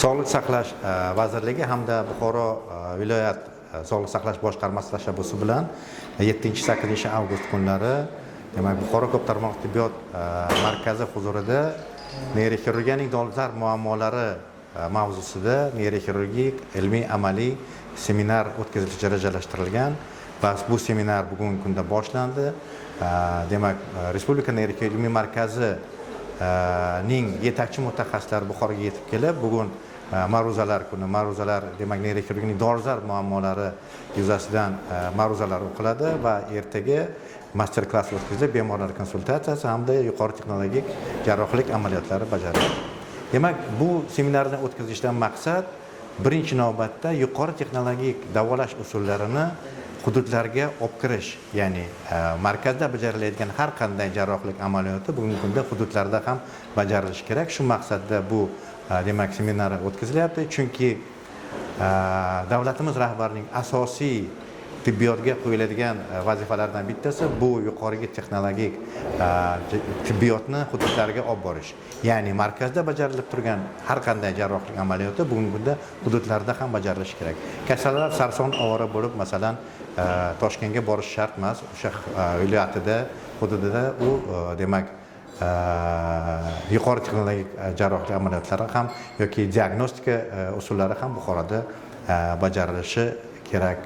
Sog'liqni saqlash vazirligi hamda Buxoro viloyat sog'liqni saqlash boshqarmasi tashabbusi bilan 7-8 avgust kunlari, demak, Buxoro ko'p tarmoqli tibbiyot markazi huzurida neyroxirurgiyaning dolzarb muammolari mavzusida neyroxirurgik ilmiy amaliy seminar o'tkazilishi rejalashtirilgan va bu seminar bugungi kunda boshlandi. Demak, Respublika neyroxirurgiya ilmiy markazi ning yetakchi mutaxassislari Buxoroga yetib kelib, bugun ma'ruzalar kuni, ma'ruzalar, demak, neyroxirurgiyaning dolzarb muammolari yuzasidan ma'ruzalar o'qiladi va ertaga master klass o'tkazilib, bemorlar konsultatsiyasi hamda yuqori texnologik jarrohlik amaliyotlari bajariladi. Demak, bu seminarni o'tkazishdan maqsad birinchi navbatda yuqori texnologik davolash usullarini hududlarga olib kirish, ya'ni markazda bajariladigan har qanday jarrohlik amaliyoti bugungi kunda hududlarda ham bajarilishi kerak. Shu maqsadda bu demak, seminar o'tkazilyapti, chunki davlatimiz rahbarining asosiy tibbiyotga qo'yiladigan vazifalardan bittasi bu yuqorigi texnologik tibbiyotni hududlarga olib borish, ya'ni markazda bajarilib turgan har qanday jarrohlik amaliyoti bugungi kunda hududlarda ham bajarilishi kerak. Kasallar sarson ovora bo'lib, masalan, Toshkentga borish shart emas, o'sha viloyatida, hududida u demak, yuqori texnologik jarrohlik amaliyotlari ham yoki diagnostika usullari ham Buxoroda bajarilishi kerak.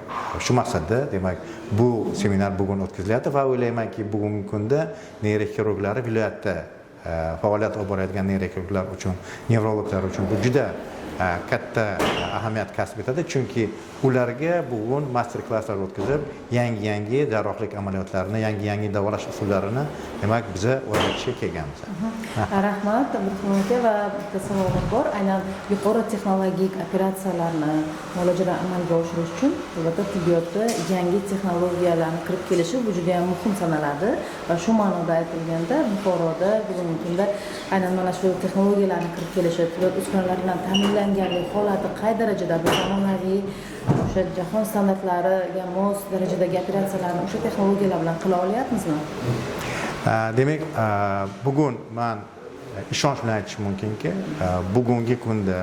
Shu maqsadda, demak, bu seminar bugun o'tkazilyapti va o'ylaymanki, bugungi kunda neyroxirurglari, viloyatda faoliyat olib borayotgan neyroxirurglar uchun, nevrologlar uchun bu juda katta ahamiyat kasb etadi, chunki ularga bugun master klasslar o'tkazib, yangi yangi jarrohlik amaliyotlarini, yangi yangi davolash usullarini, demak, biza o'rgatishga kelganmiz. Rahmat, Abdurahmon aka. Va bitta savolim bor: aynan yuqori texnologik operatsiyalarni, muolajalarni amalga oshirish uchun, albatta, tibbiyotda yangi texnologiyalarni kirib kelishi bu juda yam muhim sanaladi va shu ma'noda aytilganda, Buxoroda bugungi kunda aynan mana shu texnologiyalarni kirib kelishi, tibbiyot uskunalari bilan ta'minlanganlik holati qay darajada? Bu zamonaviy, o'sha jahon standartlariga mos darajadagi operatsiyalarni o'sha texnologiyalar bilan qila olyapmizmi? Demak, bugun man ishonch bilan aytishim mumkinki, bugungi kunda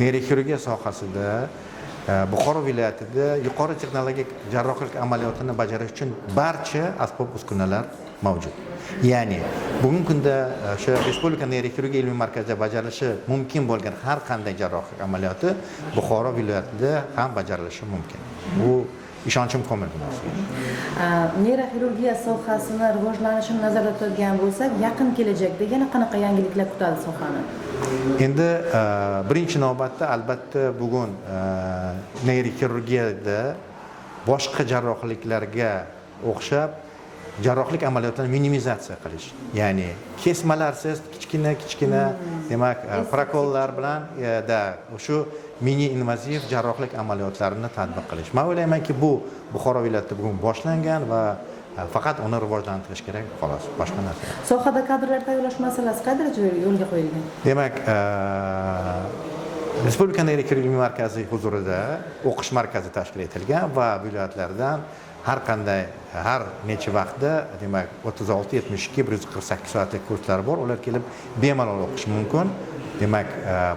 neyroxirurgiya sohasida Buxoro viloyatida yuqori texnologik jarrohlik amaliyotini bajarish uchun barcha asbob uskunalar mavjud, ya'ni bugungi kunda o'sha Respublika neyroxirurgiya ilmiy markazida bajarilishi mumkin bo'lgan har qanday jarrohlik amaliyoti Buxoro viloyatida ham bajarilishi mumkin. Bu ishonchim komil bu narsaga. Neyroxirurgiya sohasini rivojlanishini nazarda tutadigan bo'lsak, yaqin kelajakda yana qanaqa yangiliklar kutadi sohani? Endi birinchi navbatda, albatta, bugun neyroxirurgiyada boshqa jarrohliklarga o'xshab jarrohlik amaliyotini minimizatsiya qilish, ya'ni kesmalarsiz, kichkina kichkina, demak, прокол lar bilan da shu mini invaziv jarrohlik amaliyotlarini tatbiq qilish. Man o'ylaymanki, bu Buxoro viloyatida bugun boshlangan va faqat uni rivojlantirish kerak, xolos, boshqa narsa yo'q. Sohada kadrlar tayyorlash masalasi qay darajada yo'lga qo'yilgan? Demak, Respublika neyroxirurgiya ilmiy markazi huzurida o'qish markazi tashkil etilgan va viloyatlardan har qanday, har necha vaqtda, demak, 36, 72, 148 soatlik kurslar bor, ular kelib bemalol o'qishi mumkin. Demak,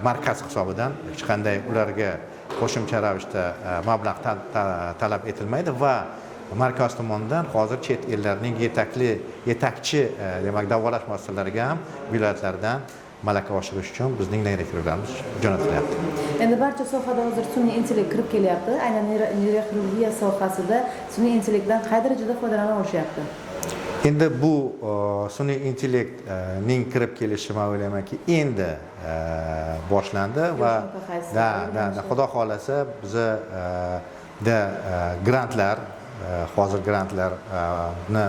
markaz hisobidan hech qanday ularga qo'shimcha ravishda mablag' talab etilmaydi va markaz tomonidan hozir chet ellarning yetakli, yetakchi demak, davolash muassasalariga ham viloyatlardan malaka oshirish uchun bizning neyroxirurglarimiz jo'natilyapti. Endi barcha sohada hozir sun'iy intellekt kirib kelyapti. Aynan neyroxirurgiya sohasida sun'iy intellektdan qay darajada foydalana olishyapti? Endi bu sun'iy intellektning kirib kelishi, man o'ylaymanki, endi boshlandi va Yosh mutaxassislar да, o'rganishi. Xudo xohlasa, biza da grantlar, hozir grantlarni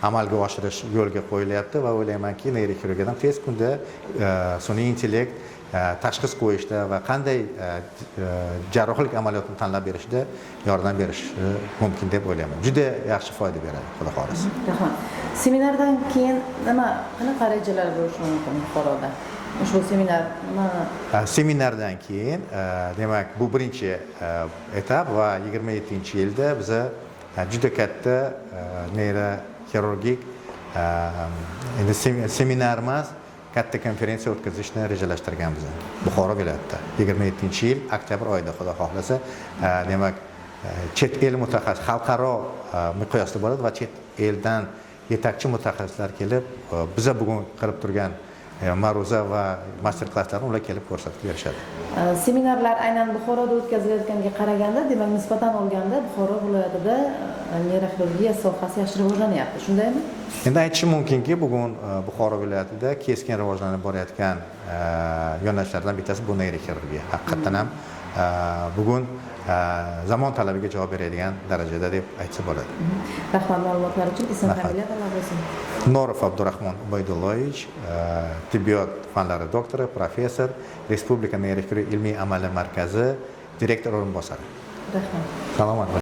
amalga oshirish yo'lga qo'yilyapti va o'ylaymanki, neyroxirurgiyadan tez kunda sun'iy intellekt tashxis qo'yishda va qanday jarrohlik amaliyotini tanlab berishda yordam berishi mumkin deb o'ylayman. Juda yaxshi foyda beradi, xudo xohlasa. Rahmat. Seminardan keyin nima, qanaqa rejalar bo'lishi mumkin Buxoroda? Ushbu seminar nima? Seminardan keyin, demak, bu birinchi etap va 27-yilda biza juda katta neyroxirurgik endi seminar emas. katta konferensiya o'tkazishni rejalashtirganmiz Buxoro viloyatida 27-yil oktyabr oyida, xudo xohlasa. Demak, chet el mutaxassis, xalqaro miqyosda bo'ladi va chet eldan yetakchi mutaxassislar kelib, biza bugun qilib turgan ma'ruza va master klasslarni ular kelib ko'rsatib berishadi. Seminarlar aynan Buxoroda o'tkazilayotganga qaraganda, demak, nisbatan olganda Buxoro viloyatida neyroxirurgiya sohasi yaxshi rivojlanyapti, shundaymi? Endi aytishim mumkinki, bugun Buxoro viloyatida keskin rivojlanib borayotgan yo'nalishlardan bittasi bu neyroxirurgiya. Haqiqatdan ham bugun zamon talabiga javob beradigan darajada deb aytsa bo'ladi. Rahmat ma'lumotlar uchun. Ism, Rahmat. familiya va lavozim. Norov Abdurahmon Ubaydulloyevich, tibbiyot fanlari doktori, professor, Respublika neyroxirurgiya ilmiy amaliy markazi direktor o'rinbosari. Rahmat. Salomat bo'ling.